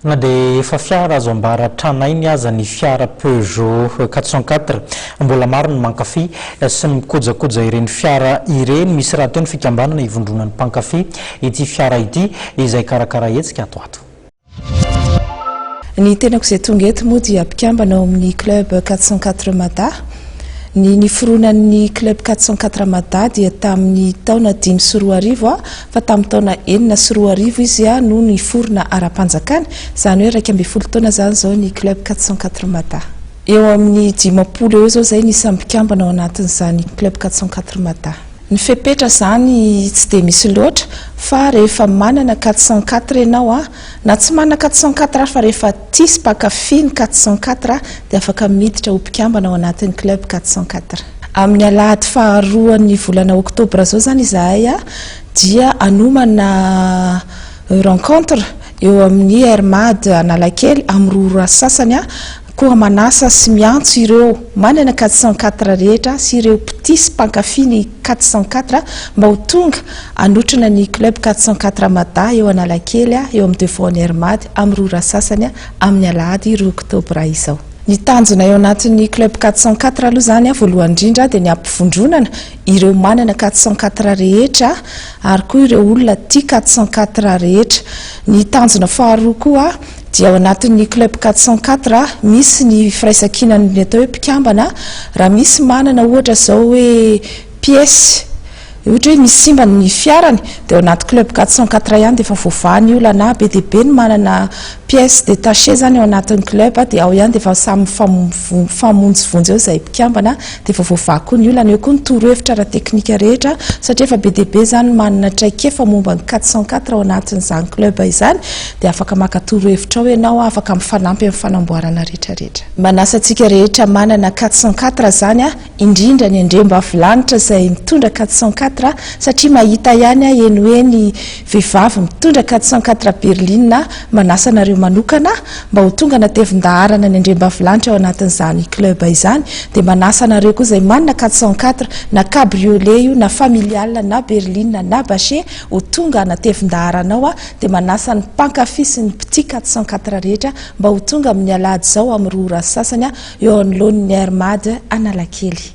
Na dia efa fiara azo ambara tranainy aza ny fiara Peugeot 404, mbola maro ny mankafy sy ny mikojakoja ireny fiara ireny. Misy rahateo ny fikambanana ivondronan'ny mpankafy ity fiara ity izay karakara hetsika ato ato. Ny tenako izay tonga eto moa dia mpikambana ao amin'ny Club 404 Mada. Ny niforonan'ny Club 404 Mada dia tamin'ny taona 2005 fa tamin'ny taona 2006 izy no niforona ara-panjakana, izany hoe 11 taona izany izao ny Club 404 Mada. Eo amin'ny 50 eo izao izay ny isan'ny mpikambana ao anatin'izany Club 404 Mada. Ny fepetra izany tsy dia misy loatra fa rehefa manana 404 ianao a, na tsy manana 404 ary fa rehefa tia sy mpankafy ny 404 dia afaka miditra ho mpikambana ao anatin'ny club 404. Amin'ny alahady faharoan'ny volana oktobra izao izany izahay dia hanomana rencontre eo amin'ny Air Mad Analakely amin'ny roa ora sasany Koa manasa sy miantso ireo manana 404 rehetra sy ireo mpitia sy mpankafy ny 404 mba ho tonga hanotrona ny Club 404 Mada eo Analakely eo amin'ny devant ny Air Mad amin'ny roa ora sasany amin'ny alahady roa oktobra izao. Ny tanjona eo anatin'ny Club 404 aloha izany voalohany indrindra dia ny hampivondronana ireo manana 404 rehetra ary koa ireo olona tia 404 rehetra. Ny tanjona faharoa koa dia ao anatin'ny Club 404 misy ny firaisankinan'ny atao hoe mpikambana, raha misy manana ohatra izao hoe pièce, ohatra hoe misy simba ny fiarany dia ao anaty Club 404 ihany dia efa voavaha ny olana, be dia be ny manana pièce détachée izany ao anatin'ny club dia ao ihany dia efa samy mifamonjivonjy eo izay mpikambana dia efa voavaha koa ny olana, eo koa ny torohevitra ara-teknika rehetra satria efa be dia be izany ny manana traikefa momba ny 404 ao anatin'izany club izany dia afaka maka torohevitra ao ianao, afaka mifanampy amin'ny fanamboarana rehetra rehetra. Manasa antsika rehetra manana 404 izany aho, indrindra ny andriambavilanitra izay mitondra 404 satria mahita ihany aho eny ho eny vehivavy mitondra 404 berline, manasa anareo manokana mba ho tonga natevin-daharana ny andriambavilanitra ao anatin'izany club izany, dia manasa anareo koa izay manana 404 na cabriolet io na familial na berline na baché ho tonga hanatevin-daharana ao dia manasa ny mpankafy sy ny mpitia 404 rehetra mba ho tonga amin'ny alahady izao amin'ny roa ora sy sasany eo anoloan'ny Air Mad Analakely.